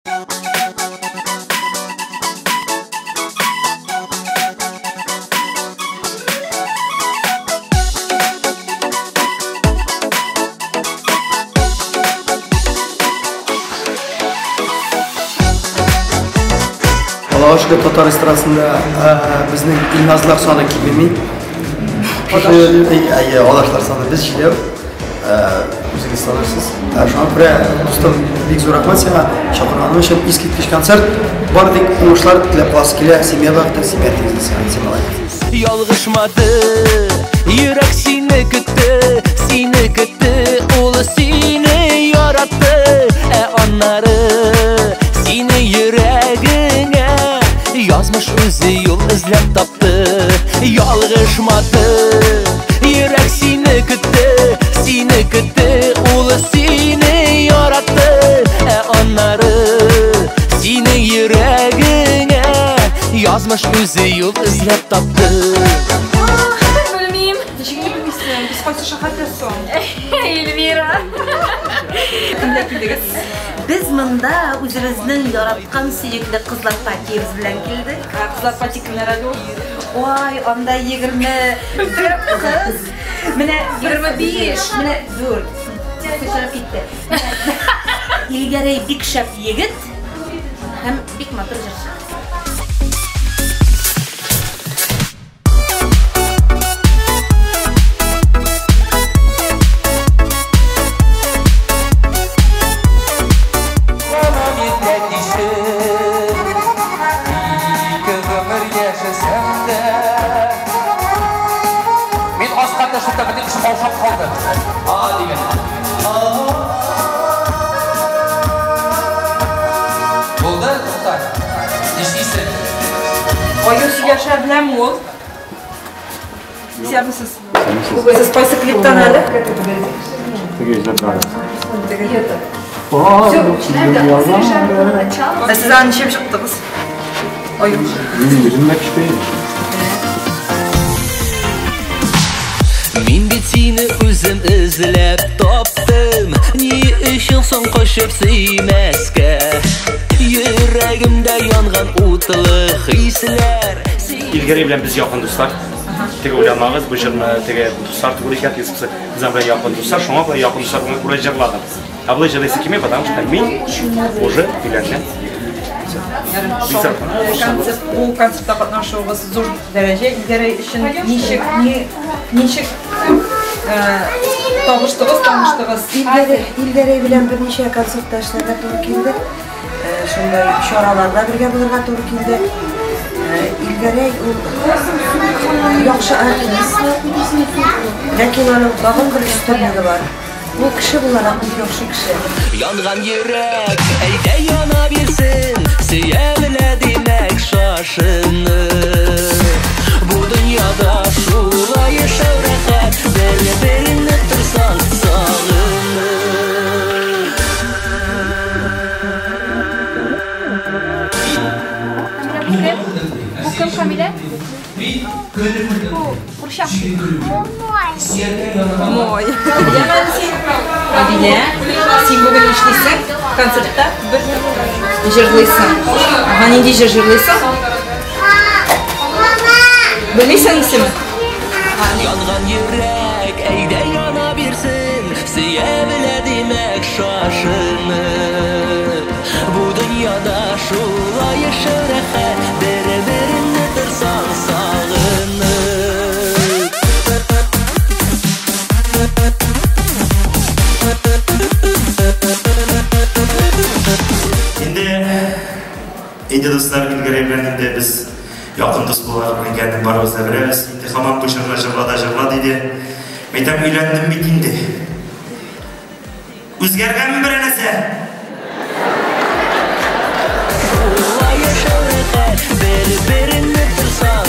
Аллага шөкер, татар эстрадасында безнең Илназлар саны кимеми. Әйе, адашлар саны без җидәү. Үзегез танырсыз. Шуңа күрә, дустым, бик зур рәхмәт сиңа чакырганың өчен. Искиткеч концерт. Бары тик уңышлар теләп каласы килә. Семья бәхете, семья тигезлеге сиңа. Син молодец. Ялгышмады, йөрәк сине көтте, сине көтте, ул сине яратты, ә аннары сине йөрәгеңә язмыш үзе юл эзләп тапты. Ялгышмады, йөрәк сине көтте, сине көтте, ул сине яратты, ә аннары сине йөрәгеңә язмыш үзе юл эзләп тапты. Белмим. Ничек инде белмисең? Без кайсы шәһәрдә соң? Эльвира. Кемдә килдегез? Без монда үзебезнең яраткан сөекле кызлар патиебез белән килдек. Кызлар пати кемнәр әле ул? Ой, анда 21 кыз. Менә 25. Менә 4. Чыгып китте. Илгәрәй бик шәп егет һәм бик матур җырчы. Мин аска төшеп тә бөтен кеше каушап калды. А дигән. Булды, тукта. Нишлисең? Аю сөйләшә беләме ул? Исәнмесез. Сез кайсы клиптан әле? Ә сез аны ничек чыктыгыз? Аю. Мин үзем дә кечкенә. Мин бит сине үзем эзләп таптым. Ни өчен соң качып сөймәскә? Йөрәгемдә янган утлы хисләр. Илгәрәй белән без якын дуслар. Теге уйламагыз, бу җырны теге дуслар түгел икән, тегесе булса, без аның белән якын дуслар, шуңа күрә якын дуслар белән күрә җырладым. Ә болай җырлыйсы килми, потому что мин уже өйләнгән. Концерт, бу концертта катнашуыбыз зур дәрәҗә. Илгәрәй өчен ничек, ни, ничек табыштыгыз, таныштыгыз? Илгәрәй белән берничә концертта эшләргә туры килде. Шундай чараларда бергә булырга туры килде. Илгәрәй ул яхшы артист, ләкин аның тагын бер өстенлеге бар. Ул кеше буларак бик яхшы кеше. Янган йөрәк, әйдә яна бирсен, сөя белә димәк шашынып. Бу дөньяда шулай яшәү рәхәт, бер-береңне торсаң сагынып. Бу кем, Камилә? Бу курчак. Мой. Адилә, син бүген нишлисең? Концертта бер җырлыйсың. Ага, нинди җыр җырлыйсың? Белмисең исемен? Янган йөрәк, әйдә яна бирсен, сөя белә димәк шашынып. Бу дөньяда шулай яшәү рәхәт, бер-береңне торсаң сагынып. Инде дуслар, Илгәрәй белән инде без якын дус буларак икәнен барыбыз да беләбез. Инде һаман бу җырны җырла да җырла диде. Мәйтәм, өйләндем бит инде. Үзгәргәнме берәр нәрсә? Шулай яшәү рәхәт, бер-береңне торсаң.